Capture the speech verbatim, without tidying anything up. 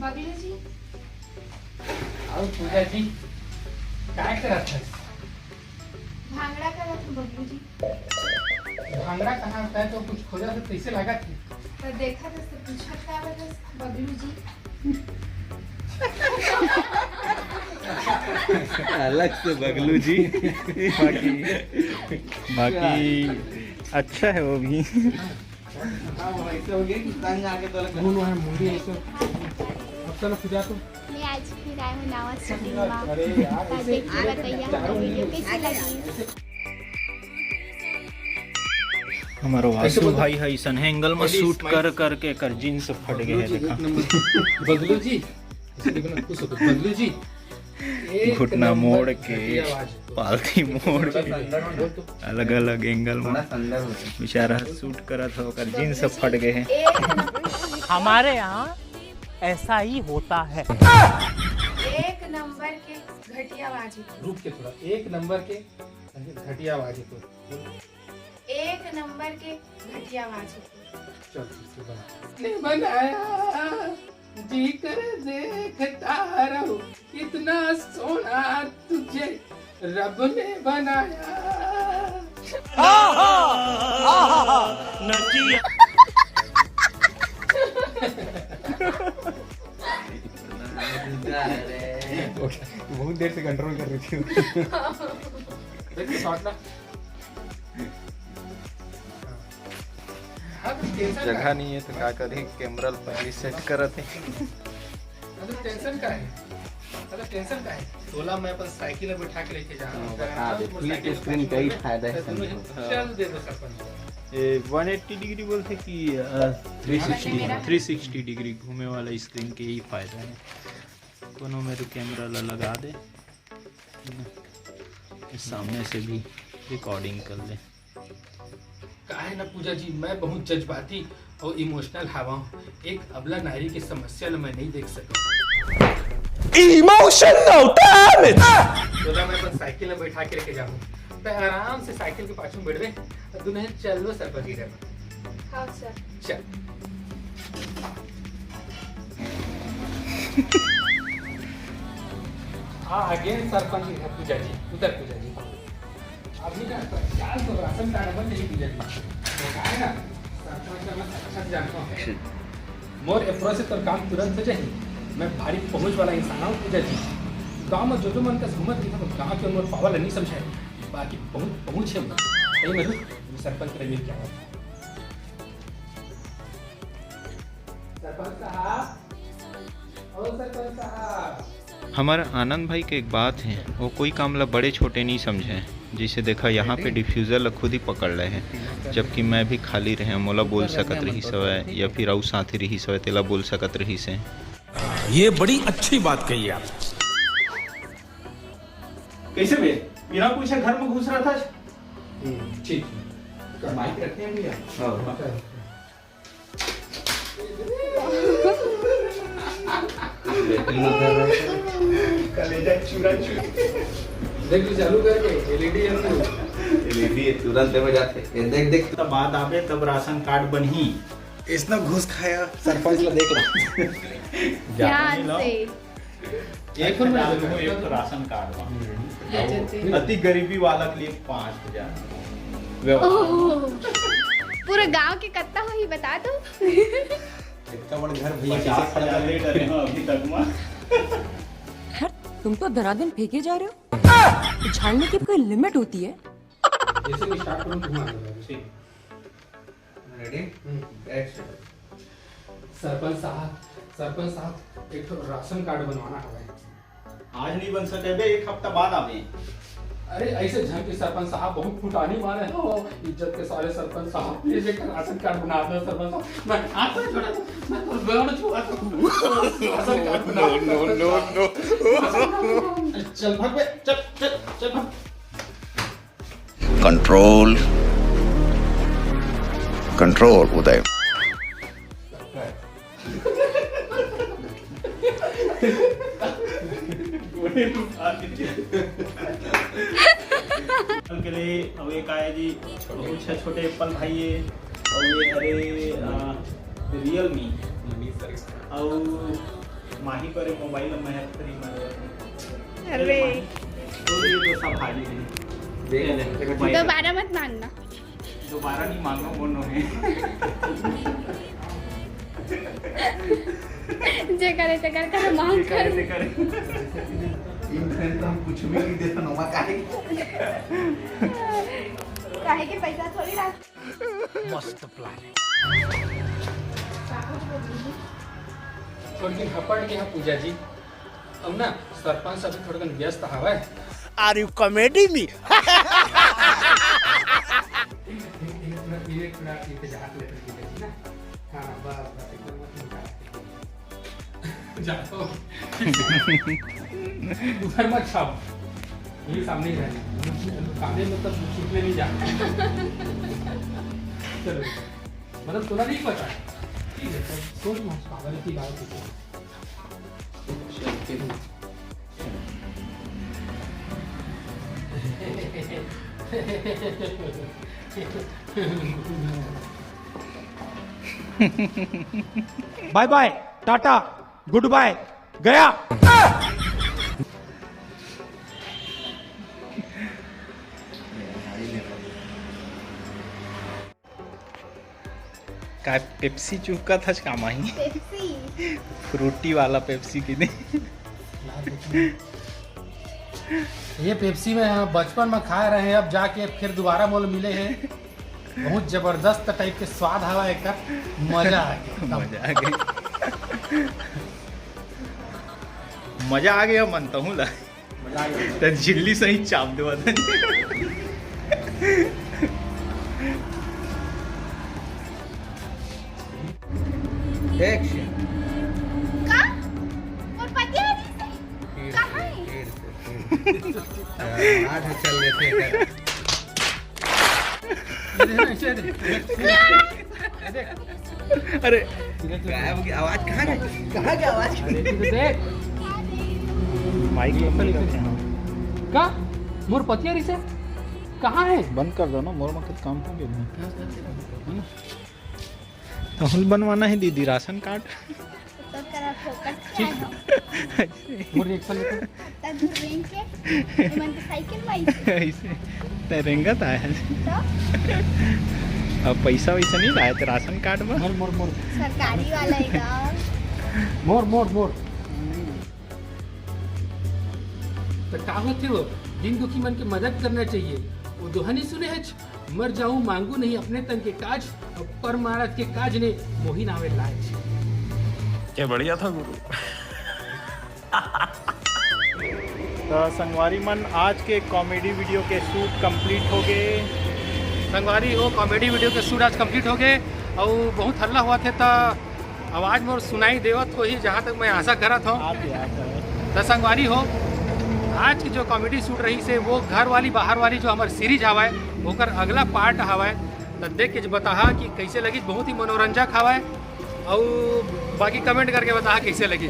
बगलू जी। अउ पूजा जी, काय करत हस? भांगड़ा करत हूँ बबलू जी। भांगड़ा कहाँ होता है? तो कुछ खोजा तो कैसे लगा थी? तो देखा तो से पूछत का बता बबलू जी। अलग से बगलू जी। बाकी, बाकी अच्छा है वो भी। हाँ, वो ऐसे हो गया कि तंग आके तो अलग। मुंडी ऐसे। अब चलो फिर जा तो। मैं आज फिर आए हूँ नवा शूटिंग में। अरे यार, तो देखिए, बताइए हमारा वीडियो कैसी लगी। हमारो वासु भाई है ऐसन एंगल में शूट कर करके कर जींस फट गए है, देखा। बदलू जी, बदलू जी, घुटना मोड़ के, पालथी मोड़ के, अलग अलग एंगल में बेचारा शूट करत हो, ओकर जींस फट गए है। हमारे यहाँ ऐसा ही होता है। एक नंबर के घटिया आवाज है। रुक के थोड़ा, एक नंबर के घटिया आवाज है तो। एक नंबर के घटिया आवाज है। चल ठीक है, बना। ने बनाया, जी कर देखता रहूं, कितना सोना तुझे रब ने बनाया। बहुत देर से कंट्रोल कर रही थी। देखिए, शॉट ना। हाँ, तो टेंशन जगह नहीं है तो का करी, कैमरा ल पहली सेट करत है। अरे टेंशन का है? अरे टेंशन का है? तोला मैं अपन साइकिल में बैठा के लेके जा रहा हूँ। हाँ, बता दे, फ्लिप स्क्रीन का ही फायदा है। चल दे दो सरपंच। ये वन एट्टी डिग्री बोलते कि, अ, three sixty, three sixty degree घूमे वाला स्क्रीन के ही फायदा है। कोनो में तो कैमरा ला लगा दे, सामने से भी रिकॉर्डिंग कर ले। काहे ना पूजा जी, मैं बहुत जज्बाती और इमोशनल हवा हूँ। एक अबला नारी की समस्या ल मैं नहीं देख सकता। Emotional damage। तो ना मैं अपन साइकिल में बैठा के लेके जाऊँ, तो आराम से साइकिल के पाछू में बैठ दे, तो दुनिया चल लो सरपंच की घर। हाँ सर। चल। आ, अगेन सरपंच है पूजा जी, उतर पूजा जी। अभी ना, चाल तो राशन कार्ड बन नहीं पूजा जी। तो का है ना, सरपंच का मैं अच्छा से जानता हूँ। मोर अप्रोच से तोर काम तुरंत हो जाही। मैं भारी पहुँच वाला इंसान हूँ पूजा जी। गाँव में जो जो मन का घूमत रही था, गाँव के मोर पावर नहीं समझाए। बाकी बहुत पहुँच है। सही में सरपंच रह गया। सरपंच साहब, ओ सरपंच साहब। हमारा आनंद भाई के एक बात है, वो कोई काम ला बड़े छोटे नहीं समझे। जैसे देखा, यहाँ पे डिफ्यूजर ला खुद ही पकड़ ले है, जबकि मैं भी खाली रहे, मोला बोल सकत रही सवय या फिर अउ साथी रही सवय, तेला बोल सकत रही से। ये बड़ी अच्छी बात कही आप। कैसे बे? बिना पूछे घर में घुस रहा था? हम्म, ठीक है। माइक रखते हैं भैया। हाँ। कलेजा चूरा चूरा। देख, तू चालू करके एलईडी है तू। एलईडी है, तुरंत में जाते। ये देख, देख। तब बाद आबे, तब राशन कार्ड बनही। इसने घूस खाया, सरपंच ला देख ला। ज्यादा नहीं लाओ। से। एक ठो राशन कार्ड बा। अति गरीबी वाला के लिए पाँच हजार। ओह, पूरा गांव के कत्ता होही बता तो। इतना बड़ा घर भैया पचास हजार ले डरे हो अभी तक में। हट, तुम तो धनाधन फेंके जा रहे हो। उछालने की कोई लिमिट होती है? जैसे भी स्टार्ट करूँ, तुम आ जाओ। ठीक। रेडी? हम्म। एक्शन। सरपंच साहब, सरपंच साहब, एक ठो राशन कार्ड बनवाना हवय। आज नहीं बन सके बे, एक हफ्ता बाद आवे। अरे ऐसे झन के सरपंच साहब, बहुत फुटानी मारे हो इज्जत के सारे सरपंच साहब। प्लीज एक राशन कार्ड बना दो सरपंच साहब। मैं हाथ नहीं छोड़ा, मैं तो गोड़ छुआ था। राशन कार्ड बना दो। No, no, no, no। चल भाग बे, चल, चल, चल भाग। कंट्रोल, कंट्रोल उदय। के लिए अब एक आया जी, बहुत अच्छा छोटे एप्पल भाई है, और ये हरे, अ, रियलमी, और माही करे मोबाइल में मैं फ्री में। अरे। तो ये तो सब हाली है। देख, ये ले, देखो, मोबाइल। दोबारा मत मांगना। दोबारा नहीं मांगो, मोनो है। जे करे, ते कर, कर, मांग जे करे, कर। ते करे। इन friend तो हम कुछ भी नहीं देता, नोमा काहे? काहे के पैसा थोड़ी रख। मस्त plan है। थोड़ी दिन हपड़ के यहाँ पूजा जी, अब ना सरपंच अभी थोड़ा दिन व्यस्त हवा है। Are you comedy me? हाँ, बस, बस, एकदम मत निकाल। जाता हूँ। उधर मत छाप, ये सामने ही रहना। काले मतलब छुपने नहीं जाना। चलो, मतलब थोड़ा नहीं पता। ठीक है, तब सोच मत, पागल की बात है। Bye bye, Tata, good bye, गया। का पेप्सी चुहकत हस का माही? पेप्सी। फ्रूटी वाला पेप्सी की नहीं। ये पेप्सी में हम बचपन में खाए रहे हैं, अब जाके फिर दोबारा मोल मिले हैं। बहुत जबरदस्त टाइप के स्वाद हवा एकर, मजा आ गया। मजा आ गया। मजा आ गया, मनता हूँ ला। मजा आ गया। त झिल्ली सही चाप देवा था। Action। का? मोर पति आ रही से? कहाँ है? पेड़ से, पेड़ से। आज चल लेते हैं। ये दे, ऐसे दे। ये देख। अरे, गायब हो गया। आवाज कहाँ गई? कहाँ गया आवाज? अरे, तू तो देख। माइक ये बंद कर दे। का? मोर पति आ रही से? कहाँ है? बंद कर दो ना, मोर मखत काम हो गया। है ना? तहुल बनवाना है दीदी राशन कार्ड। तो करा फोकट क्या है? मोर रिएक्शन देखो। तब रेंग के, एमन के साइकिल में ऐसे। ऐसे। ते रेंगत आया है। तो? अब पैसा वैसा नहीं लाए थे राशन कार्ड में? मोर, मोर, मोर। सरकारी वाला है का? मोर, मोर, मोर। तो का होथे वो? दीन दुखी मन के मदद करना चाहिए। वो दोहा नहीं सुने हच? मर जाऊं मांगू नहीं अपने तन के काज, और परमारथ के काज ने मोहिन आवे लाज। क्या बढ़िया था गुरु। तो संगवारी मन, आज के कॉमेडी वीडियो के शूट कंप्लीट हो गए। संगवारी हो, कॉमेडी वीडियो के शूट आज कंप्लीट हो गए और बहुत हल्ला हुआ थे, तो आवाज मोर सुनाई देवत होही, जहाँ तक मैं आशा करत हूँ। आप ही, आप ही। तो संगवारी हो, आज की जो कॉमेडी शूट रही से, वो घर वाली बाहर वाली जो हमार सीरीज हवा है, ओकर अगला पार्ट हवा है। तो देख के बताहा कि कैसे लगी, बहुत ही मनोरंजक हवा है। और बाकी कमेंट करके बताहा कैसे लगी।